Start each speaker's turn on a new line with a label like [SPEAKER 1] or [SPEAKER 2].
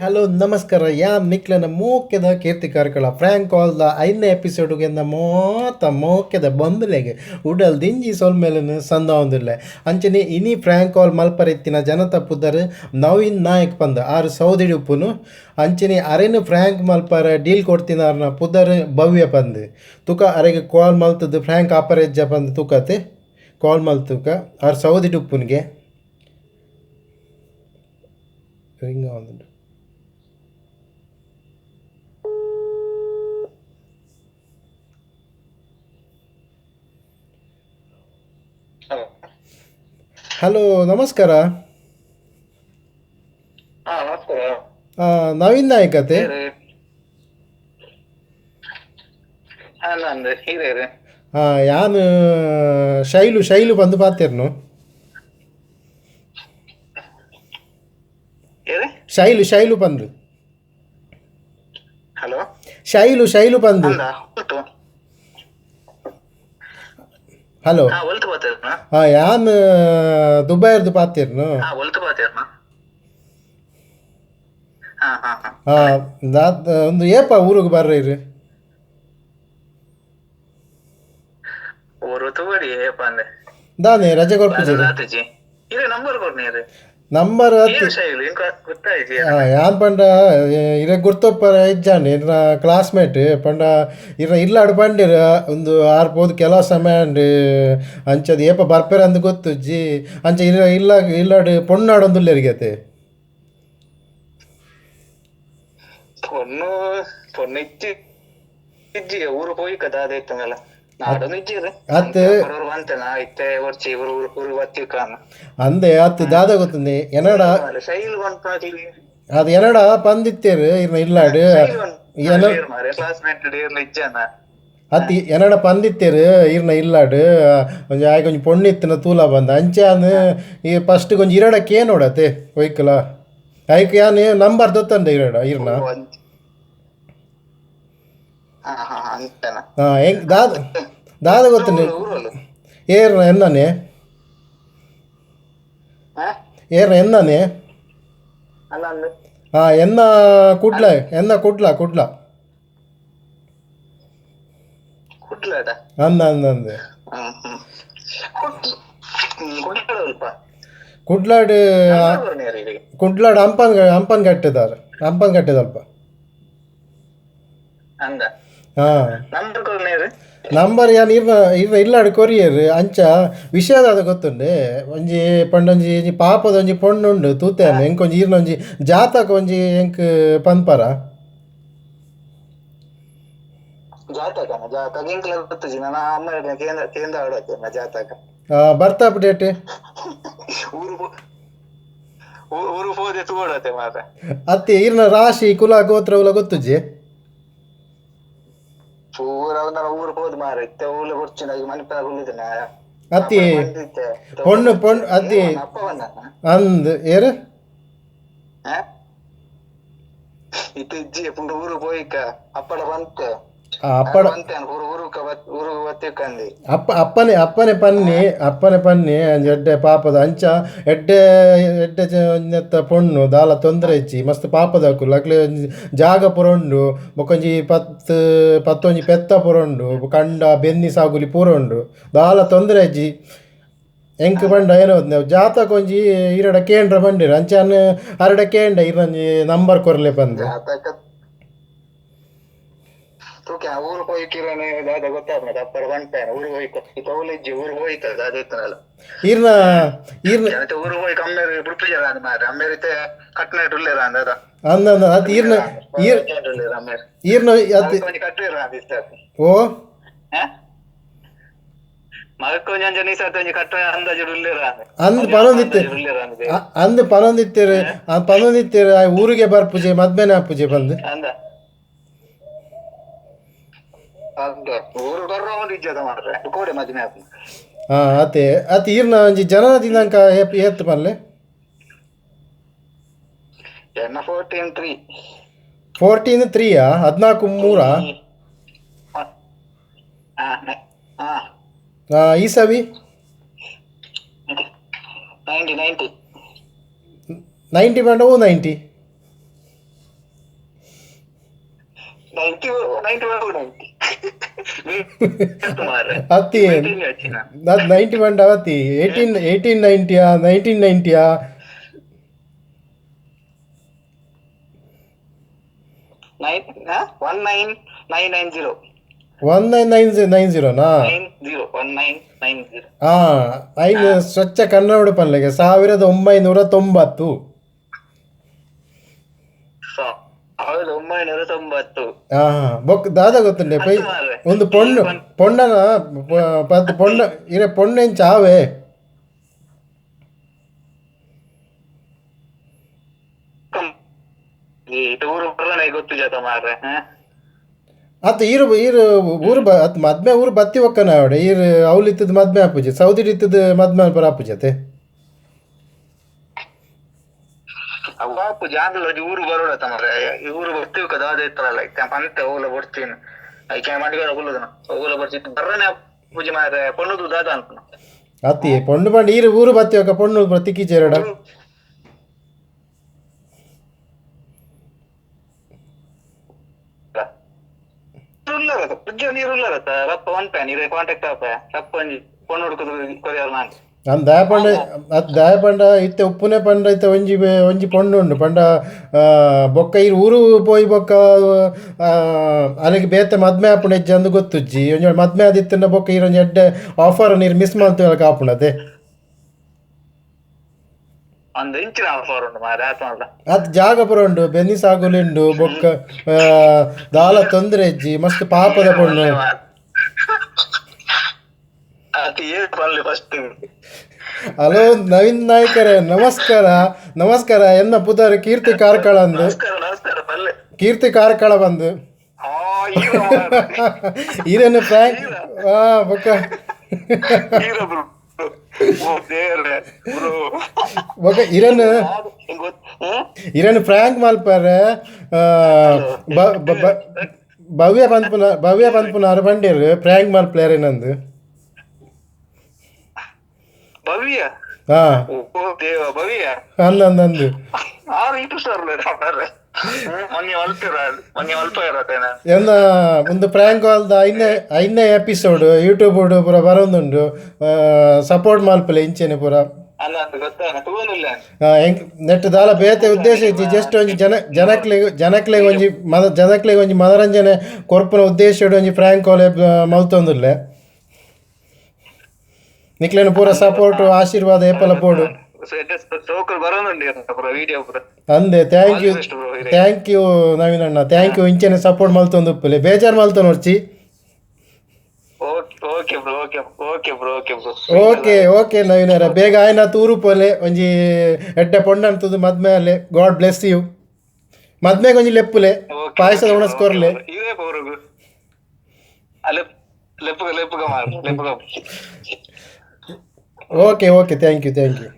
[SPEAKER 1] Hello ನಮಸ್ಕಾರ. ಯಾನ್ ನಿಕ್ಲೆನ ಮೋಕೆದ ಕೀರ್ತಿ ಕಾರ್ಕಳ ಫ್ರ್ಯಾಂಕ್ ಕಾಲ್ದ 5ನೇ ಎಪಿಸೋಡ್ಗೆ ಮೋತ ಮೋಕೆದ ಬಂಧುಲೆಗ್ ಉಡಲ್ ದಿಂಜಿ ಸೊಲ್ಮೆಲೆನ್ ಸಂದಾವೊಂದುಲ್ಲೆ. ಅಂಚನೆ ಇನಿ ಫ್ರ್ಯಾಂಕ್ ಕಾಲ್ ಮಲ್ಪರೆತ್ತಿನ ಜನತ ಪುದರ್ ನವೀನ್ ನಾಯಕ್ ಪಂದ್ ಆರ್ ಸೌದಿಡ್ ಉಪ್ಪುನು. ಅಂಚನೆ ಅರೆನ್ ಫ್ರ್ಯಾಂಕ್ ಮಲ್ಪರೆ ಡೀಲ್ ಕೊರ್ತಿನಾರ್ನ ಪುದರ್ ಭವ್ಯ ಪಂದ್. ತುಕ ಅರೆಗ್ ಕಾಲ್ ಮಲ್ತುದು ಫ್ರ್ಯಾಂಕ್ ಆಪರೆಜ್ಜ ಪಂದ್ ತುಕತೆ ಕಾಲ್ ಮಲ್ತುಕ ಆರ್ ಸೌದಿಡ್ ಉಪ್ಪುನಿಗೆ ರಿಂಗ್ ಆವೊಂದುಂಡು.
[SPEAKER 2] ಹಲೋ.
[SPEAKER 1] ಹಲೋ ನಮಸ್ಕಾರ.
[SPEAKER 2] ಹಾ, ನಮಸ್ಕಾರ.
[SPEAKER 1] ನವೀನ್ ನಾಯಕ್ ಅತೆ?
[SPEAKER 2] ಹೇಳಿ. ಹಾ, ನಂದು ಹೀರೇರು.
[SPEAKER 1] ಯಾನ್ ಶೈಲು ಶೈಲು ಬಂದು ಪಾತೆರ್ನು.
[SPEAKER 2] ಹೇಳಿ.
[SPEAKER 1] ಶೈಲು ಶೈಲು ಪಂದು.
[SPEAKER 2] ಹಲೋ.
[SPEAKER 1] ಶೈಲು ಶೈಲು ಪಂದು.
[SPEAKER 2] ಅಂದ ಒಲ್ತು?
[SPEAKER 1] ಹಲೋ.
[SPEAKER 2] ಹಾ, ಒಲ್ತು ಪಾತೆರ್ನ?
[SPEAKER 1] ಯಾನ್ ದುಬೈರ್ದು ಪಾತೆರ್ನು.
[SPEAKER 2] ಹಾ, ಒಲ್ತು ಪಾತೆರ್ನ? ಹಾ ಹಾ ಹಾ.
[SPEAKER 1] ಒಂದು ಏಪ ಊರಿಗೆ ಬರ್ರ?
[SPEAKER 2] ಊರು ತಗೋಡಿ ಏಪ ಅಂದೆ.
[SPEAKER 1] ದಾನೆ ರಜೆ ಕೊರ್ಪುಜೆರ್?
[SPEAKER 2] ಆತಜಿ ಇರೆ ನಂಬರ್ ಕೊರ್ನಿ.
[SPEAKER 1] ನಂಬರ್
[SPEAKER 2] ಏನು ಶೈಲು ಇಂಕ ಗೊತ್ತಾಯ್ತು.
[SPEAKER 1] ಯಾನ್ ಪಂಡ ಇರೆ ಗುರ್ತೊಪ್ಪರ ಇಜ್ಜಾಂಡ್, ಇರ್ನ ಕ್ಲಾಸ್ಮೇಟ್ ಪಂಡ ಇರ್ನ ಇಲ್ಲಾಡ್ ಪಂಡಿರ ಒಂದು ಆರ್ ಪೋದು ಕೆಲವು ಸಮಯ ಅಂಡ್ ಅಂಚದ ಏಪ ಬರ್ಪೆರ ಅಂದ್ ಗೊತ್ತುಜ್ಜಿ. ಅಂಚ ಇರ ಇಲ್ಲ ಇಲ್ಲಾಡ್ ಪೊಣ್ಣಾಡೊಂದುಲ್ಲೆರಿಗತೆ.
[SPEAKER 2] ಪೊಣ್ಣು ಪೊಣ್ಣು ಇಜ್ಜಿ ಇಜ್ಜಿ, ಊರು ಪೋಯಿ ಕದ ಇತ್ತಂಗಲ್ಲ ನಾಡೊಂದು ಇಜ್ಜಿರ್.
[SPEAKER 1] ಅತ್.
[SPEAKER 2] ಬರೋರು ಬಂತೇನ ಇತ್ತೆ ಒರ್ಚಿ ಊರು ಊರು ಊರು ಬತ್ತಿಕಾನ.
[SPEAKER 1] ಅಂದೆ ಅತ್ ದಾದ ಗೊತ್ತುಂದೆ ಎನಡ
[SPEAKER 2] ಶೈಲು ಪನ್ಪುನಕ್ಲೆಗ್
[SPEAKER 1] ಅದು ಎನಡ ಪಂದಿತ್ತೇರು ಇರ್ನ ಇಲ್ಲಾಡ್ ಎನ
[SPEAKER 2] ಮಾರೆ ಕ್ಲಾಸ್ಮೇಟ್ ಇರ್ನ ಇಜ್ಜನ.
[SPEAKER 1] ಅತ್ತಿ ಎನಡ ಪಂದಿತ್ತೇರು ಇರ್ನ ಇಲ್ಲಾಡ್ ಒಂಜಿ ಆಯ್ ಒಂಜಿ ಪೊಣ್ಣು ಇತ್ತಿನ ತೂಲ ಬಂದ ಅಂಚಾನ್ ಈ ಫಸ್ಟ್ ಒಂಜಿ ಇರಡ ಕೇನೋಡತೆ ಒಯ್ಕಲ ಐಕ್ ಯಾನ್ ನಂಬರ್ ದೊತ್ತಂಡೆ ಇರಡ ಇರ್ನ.
[SPEAKER 2] ಹಾ ಹಾ, ಅಂತನ.
[SPEAKER 1] ಹೆಂಗ್ ದಾದ ದಾದ ಗೊತ್ತುಂಡೆ?
[SPEAKER 2] ಊರಲ್ಲ.
[SPEAKER 1] ಏರ್ನ ಎನ್ನನೆ?
[SPEAKER 2] ಹಾ.
[SPEAKER 1] ಏರ್ನ ಎನ್ನನೆ?
[SPEAKER 2] ಅಲ್ಲ ಅಂದೆ.
[SPEAKER 1] ಎನ್ನ ಕುಡ್ಲ, ಎನ್ನ ಕುಡ್ಲ ಕುಡ್ಲ.
[SPEAKER 2] ಕುಡ್ಲದ?
[SPEAKER 1] ಅಂದ ಅಂದ ಅಂದೆ.
[SPEAKER 2] ಹ್ಮ್ ಹ್ಮ್ ಹ್ಮ್, ಕುಡ್ಲ ಅಲ್ಪ.
[SPEAKER 1] ಕುಡ್ಲಾಡ್.
[SPEAKER 2] ಬರ್ನೇರಿ ಈಗ.
[SPEAKER 1] ಕುಡ್ಲಾಡ್ ಅಂಪನ್ ಅಂಪನ್ ಕಟ್ಟಿದ್ದಾರೆ, ಅಂಪನ್ ಕಟ್ಟಿದಲ್ಪ.
[SPEAKER 2] ಅಂದ.
[SPEAKER 1] ಹಾಂ.
[SPEAKER 2] ನಂಬರ್ ಕೊರ್ನೇರು.
[SPEAKER 1] ನಂಬರ್ ಯಾನ್ ಇರ್ನ ಇರ್ನ ಇಲ್ಲಾಡ್ ಕೊರಿಯರ್. ಅಂಚ ವಿಷಯದಾದ ಗೊತ್ತುಂಡೆ, ಒಂಜಿ ಪಂಡೊಂಜಿ ಒಂಜಿ ಪಾಪದ ಒಂಜಿ ಪೊಣ್ಣುಂಡು ತೂತೆ ಎಂಕ್ ಒಂಜಿ ಇರ್ನ ಒಂಜಿ ಜಾತಕ ಒಂಜಿ ಎಂಕ್ ಪನ್ಪರ?
[SPEAKER 2] ಜಾತಕನ? ಜಾತಕ ಎಂಕ್ಲ ಗೊತ್ತುಜಿ. ನನ್ನ ಅಮ್ಮ ಕೇಂದ್ರ ಕೇಂದ್ರ ಆಡತ್ತೆ ಜಾತಕ.
[SPEAKER 1] ಬರ್ತ್ ಅಪ್ಡೇಟ್.
[SPEAKER 2] ಊರು ಊರು ಪೋದೆ ತೂಡತ್ತೆ ಮಾತ್ರ.
[SPEAKER 1] ಅತ್ತೆ ಇರ್ನ ರಾಶಿ ಕುಲ ಗೋತ್ರ ಉಲ ಗೊತ್ತುಜ್ಜಿ?
[SPEAKER 2] ಪೂರ ನನ್ನ ಊರು ಪೋದು ಮಾರ ಇತ್ತೆ ಊರು ಕೊರ್ಚಿನ ಈಗ ಮಣಿಪಾಲ ಕುಳ್ಳಿದ್ದೇನೆ.
[SPEAKER 1] ಅತ್ತಿ ಪೊಣ್ಣು ಪೊಣ್ಣು ಅತ್ತಿ.
[SPEAKER 2] ಅಪ್ಪ ಬಂದ.
[SPEAKER 1] ಅಂದ್ ಏರು.
[SPEAKER 2] ಇತ್ತೆ ಇಜ್ಜಿ ಪುಂಡ ಊರು ಪೋಯಿಕ ಅಪ್ಪಡ ಬಂತೆ.
[SPEAKER 1] ಅಪ್ಪಡ
[SPEAKER 2] ಬಂತೆ ಊರು ಊರು ಊರು ಬತ್ತಿಕ್ಕಂದಿ.
[SPEAKER 1] ಅಪ್ಪ ಅಪ್ಪನೆ ಅಪ್ಪನೆ ಪನ್ನಿ ಅಪ್ಪನೆ ಪನ್ನಿ ಅಂಚ ಎಡ್ಡೆ ಪಾಪದ ಅಂಚ ಎಡ್ಡೆ ಎಡ್ಡೆ ಒಂಜೆತ್ತ ಪೊಣ್ಣು ದಾಲ ತೊಂದರೆ ಇಜ್ಜಿ, ಮಸ್ತ್ ಪಾಪದಕುಲು ಅಕ್ಲೆ. ಒಂಜಿ ಜಾಗ ಪೂರ ಉಂಡು, ಬೊಕೊಂಜಿ ಪತ್ತ್ ಪತ್ತೊಂಜಿ ಪೆತ್ತ ಪೂರ ಉಂಡು, ಕಂಡ ಬೆನ್ನಿ ಸಾಗುಲಿ ಪೂರ ಉಂಡು, ದಾಲ ತೊಂದರೆ ಇಜ್ಜಿ. ಎಂಕ್ ಪಂಡ ಏನೋ ಜಾತಕ ಒಂಜಿ ಇರಡ ಕೇಂದ್ರ ಪಂಡಿರ ಅಂಚಾನ್ ಅರಡ ಕೇಂಡ ಇರೊಂಜಿ ನಂಬರ್ ಕೊರ್ಲೆ ಪಂದ್.
[SPEAKER 2] ಜಾತಕ ತೂಕೆ ಊರು ಪೋಯಿಕಿರನೆ ದಾದ ಗೊತ್ತಾಗ್ತದೆ ಅಪ್ಪರ ಬಂಟೇನೆ ಊರು ಹೋಯ್ಕ ಇತ್ತ ಇಜ್ಜಿ ಊರು ಹೋಯ್ತದ ದಾದ ಇತ್ತನಲ್ಲ.
[SPEAKER 1] ಇರ್ನ ಇರ್ನ
[SPEAKER 2] ಮತ್ತೆ ಊರು ಹೋಗಿ ಕಮ್ಮೇರು ಬುಡ್ಪಿಜರ ಅಂದ್ ಮಾರ್ರೆ ಅಮ್ಮೇರು ಇತ್ತೆ ಕಟ್ನೇಟ್ ಉಲ್ಲೇರ ಅಂದ ಅದ.
[SPEAKER 1] ಅಂದ ಅಂದ ಅತ್ ಇರ್ನ ಇರ್
[SPEAKER 2] ಉಲ್ಲೇರ ಅಮ್ಮೇರು.
[SPEAKER 1] ಇರ್ನ ಅತ್
[SPEAKER 2] ಒಂಜಿ ಕಟ್ಟುವೆರ ಅಂದ್ ಇಷ್ಟ.
[SPEAKER 1] ಓ.
[SPEAKER 2] ಮಗಕ್ಕೆ ಒಂಜಿ ಅಂಜ ನೀಸತ್ ಒಂಜಿ ಕಟ್ಟುವೆ ಅಂದಾಜು ಉಲ್ಲೇರ ಅಂದ್.
[SPEAKER 1] ಅಂದ್ ಪನೊಂದಿತ್ತೆ.
[SPEAKER 2] ಉಲ್ಲೇರ ಅಂದ್.
[SPEAKER 1] ಅಂದ್ ಪನೊಂದಿತ್ತೇರು ಪನೊಂದಿತ್ತೇರು ಊರಿಗೆ ಬರ್ಪುಜೆ ಮದ್ಮೆನೆ ಆಪುಜೆ ಬಂದು.
[SPEAKER 2] ಅಂದ ಅಂದ ಊರು ಬರ್ರೋ ಒಂದು ಇಜ್ಜದ ಮಾರ್ರೆ ಕೋಡೆ ಮದ್ಮೆ ಆಪುಂಡು.
[SPEAKER 1] ಅತೆ ಅತ್ ಈರ್ನ ಒಂಜಿ ಜನನ ದಿನಾಂಕ ಏತ್ ಪನ್ಲೆ?
[SPEAKER 2] ಎನ್ನ 14/3.
[SPEAKER 1] 14/3, 14/3.
[SPEAKER 2] ಹಾ ಹಾ.
[SPEAKER 1] ಈಸವಿ?
[SPEAKER 2] 90 90.
[SPEAKER 1] 90 ಪಂಡ ಓ 90.
[SPEAKER 2] 90 91 90 ಮಾರ್ರೆ.
[SPEAKER 1] ಅತ್ತಿ. ಅದು 91 ಅವತ್ತಿ, 1890ಯಾ 1990ಯಾ?
[SPEAKER 2] 9 19990.
[SPEAKER 1] 19990ನಾ?
[SPEAKER 2] 90, 1990.
[SPEAKER 1] ಹಾಂ, ಐನು ಸ್ವಚ್ಛ ಕನ್ನಡ ಪನ್ಲೆಗೆ 1990.
[SPEAKER 2] 1990.
[SPEAKER 1] ಹಾಂ ಹಾಂ, ಬೊಕ್ ದಾದ ಗೊತ್ತುಂಡೆ ಪೈ ಒಂದು ಪೊಣ್ಣು ಪೊಣ್ಣನ ಪದ್ ಪೊಣ್ಣ ಇರೆ ಪೊಣ್ಣೆಂಚ ಆವೆ.
[SPEAKER 2] ಈ ಊರು ಬರಲೇ ಗೊತ್ತು ಜಾತ ಮಾರ್ರೆ.
[SPEAKER 1] ಅತ್ತ ಈರು ಈರು ಊರು ಬ ಅತ್ ಮದ್ಮೆ ಊರು ಬತ್ತಿ ಒಕ್ಕನ ಅವಡೆ ಈರು ಅವ್ಲು ಇತ್ತದ ಮದ್ಮೆ ಆಪುಜೆ, ಸೌದಿ ಇತ್ತದ ಮದ್ಮೆ ಅಲ್ಪ ಆಪುಜತೆ.
[SPEAKER 2] ಅವು ಆಪುಜಿ ಆಂಡಲ ಊರು ಬರೋಡತ್ತ ಮಾರ್ರೆ. ಊರು ಬರ್ತೀವಿ ದಾದ ಇತ್ತಲ್ಲ ಪಂತೆ ಓಲ ಬರ್ತೀನಿ ಐಕೆ ಮಂಡಿಗಳ ಕುಲ್ಲುದನ ಓಲ ಬರ್ತಿತ್ತು ಬರ್ರನೆ ಪೂಜೆ ಮಾರ್ರೆ. ಪೊಣ್ಣುದು ದಾದ ಅನ್ಪುನ.
[SPEAKER 1] ಅತ್ತಿ ಪೊಣ್ಣು ಪಂಡ ಈರು ಊರು ಬತ್ತಿ ಒಕ್ಕ ಪೊಣ್ಣು ತಿಕ್ಕಿ ಚೇರಡ.
[SPEAKER 2] ಉಲ್ಲರತ್ತ ಪುಜ್ಜ ನೀರು ಉಲ್ಲರತ್ತ ರಪ್ಪ ಒನ್ಪೆ ನೀರು ಕಾಂಟ್ಯಾಕ್ಟ್ ಆಪ ರಪ್ಪ ಒಂಜಿ ಪೊಣ್ಣು ಹುಡುಕುದು ಕೊರಿಯರ್ ನಾನು.
[SPEAKER 1] ಅಂದ್ ದಾಯ ಪಂಡ ಅತ್ ದಾಯ ಪಂಡ ಇತ್ತೆ ಉಪ್ಪುನೆ ಪಂಡ ಇತ್ತೆ ಒಂಜಿ ಒಂಜಿ ಪೊಣ್ಣು ಉಂಡು ಪಂಡ ಬೊಕ್ಕ ಈರು ಊರು ಪೋಯಿ ಬೊಕ್ಕ ಅಲ್ಲಿಗೆ ಬೇತೆ ಮದ್ಮೆ ಆಪುಂಡು ಹೆಜ್ಜೆ ಅಂದು ಗೊತ್ತುಜ್ಜಿ. ಒಂಜಿ ಮದ್ಮೆ ಆದಿತ್ತಂಡ ಬೊಕ್ಕ ಈರು ಒಂಜಿ ಎಡ್ಡೆ ಆಫರ್ ನೀರು ಮಿಸ್ ಮಲ್ತು ಕಾಪುಂಡತೆ.
[SPEAKER 2] ಒಂದು ಇಂಚಿನ ಆಫರ್ ಉಂಡು ಮಾರ್ರೆ ಆತ ಮಲ್ಲ.
[SPEAKER 1] ಅತ್ ಜಾಗ ಪೂರ ಉಂಡು, ಬೆನ್ನಿ ಸಾಗುಲಿ ಉಂಡು, ಬೊಕ್ಕ ದಾಲ ತೊಂದರೆ ಹೆಜ್ಜಿ, ಮಸ್ತ್ ಪಾಪದ ಪೊಣ್ಣು.
[SPEAKER 2] ಅದು ಏನ್ ಪನ್ಲೆ ಫಸ್ಟ್.
[SPEAKER 1] ಹಲೋ ನವೀನ್ ನಾಯ್ಕರೇ, ನಮಸ್ಕಾರ ನಮಸ್ಕಾರ. ಎನ್ನ ಪುದರ್ ಕೀರ್ತಿ ಕಾರ್ಕಳ ಅಂದು.
[SPEAKER 2] ನಮಸ್ಕಾರ ನಮಸ್ಕಾರ ಪಲ್ಲೆ.
[SPEAKER 1] ಕೀರ್ತಿ ಕಾರ್ಕಳ ಬಂದು.
[SPEAKER 2] ಹಾ ಈರ ಮಾರ್ರೆ.
[SPEAKER 1] ಈರೇನು ಫ್ರ್ಯಾಂಕ್ ಹಾ ಬೊಕ್ಕ.
[SPEAKER 2] ಈರ ಬ್ರೋ, ಓ ದೇವ್ರೆ ಬ್ರೋ.
[SPEAKER 1] ಬೊಕ್ಕ ಇರೇನು ಇರೇನು ಫ್ರ್ಯಾಂಕ್ ಮಲ್ಪರೆ ಭವ್ಯ ಪನ್ಪುನ, ಭವ್ಯ ಪನ್ಪುನಾರು ಬಂಡೇರು ಫ್ರ್ಯಾಂಕ್ ಮಲ್ಪ್ಲೇರ್ ಏನಂದು.
[SPEAKER 2] ಭವ್ಯ?
[SPEAKER 1] ಹಾ.
[SPEAKER 2] ಓ ದೇವ, ಭವ್ಯ.
[SPEAKER 1] ಅಂದ್ ಅಂದ್ ಅಂದು.
[SPEAKER 2] ಆರು ಇಟ್ಟು ಸರ್ ಮೊನ್ನೆ ಮಲ್ಪಿರ ಮೊನ್ನೆ ಮಲ್ಪ ಇರತ್ತೇನ.
[SPEAKER 1] ಎನ್ನ ಒಂದು ಫ್ರ್ಯಾಂಕ್ ಕಾಲ್ದ 5ನೇ ಎಪಿಸೋಡ್ ಯೂಟ್ಯೂಬ್ ಪೂರ ಬರೋದುಂಡು, ಸಪೋರ್ಟ್ ಮಲ್ಪಲೆ ಇಂಚೆನೆ ಪೂರ.
[SPEAKER 2] ಅಲ್ಲ ಅಂತ ಗೊತ್ತಾನ ತೂವೊಂದಿಲ್ಲ.
[SPEAKER 1] ಎಂಕ್ ನೆಟ್ ದಾಲ ಬೇತೆ ಉದ್ದೇಶ ಇಜ್ಜಿ, ಜಸ್ಟ್ ಒಂಜಿ ಜನ ಜನಕ್ಲೆಗ್ ಜನಕ್ಲೆಗ್ ಒಂಜಿ ಮನ ಜನಕ್ಲೆಗ್ ಒಂಜಿ ಮನರಂಜನೆ ಕೊರ್ಪುನ ಉದ್ದೇಶಡ್ ಒಂಜಿ ಫ್ರ್ಯಾಂಕ್ ಕಾಲ್ ಮಲ್ತೊಂದುಲ್ಲೆ. ನಿಕ್ಲೆನ ಪೂರ ಸಪೋರ್ಟ್ ಆಶೀರ್ವಾದ ಏಪಲ ಪೋಡು.
[SPEAKER 2] ಸೋಕುಲು ಬರೋದುಂಡು ಪೂರ ವಿಡಿಯೋ ಪೂರ.
[SPEAKER 1] ಅಂದೆ thank you.
[SPEAKER 2] All the best bro.
[SPEAKER 1] Thank you Naveen ಅಣ್ಣ, thank you. ಇಂಚೆನೆ support ಮಲ್ತೊಂದುಪ್ಪುಲೆ, ಬೇಜಾರ್ ಮಲ್ತೊನೊರ್ಚಿ.
[SPEAKER 2] Okay okay bro, okay okay bro, okay bro.
[SPEAKER 1] Okay okay ನವೀನರ, ಬೇಗ ಆಯ್ನ ತೂರು ಪೋಲೆ, ಒಂಜಿ ಎಡ್ಡೆ ಪೊಣ್ಣನ್ ತೂದು ಮದ್ಮೆ ಅಲೆ. God bless you. ಮದ್ಮೆಗೆ ಒಂಜಿ ಲೆಪ್ಪುಲೆ, ಪಾಯಸದ ಉಣಸ್ ಕೊರ್ಲೆ.
[SPEAKER 2] ಇದೇ ಪೌರುಗು ಲೆಪ್ಪುಗ ಲೆಪ್ಪುಗ ಮಾರ್ರೆ ಲೆಪ್ಪುಗ.
[SPEAKER 1] Okay okay, thank you thank you.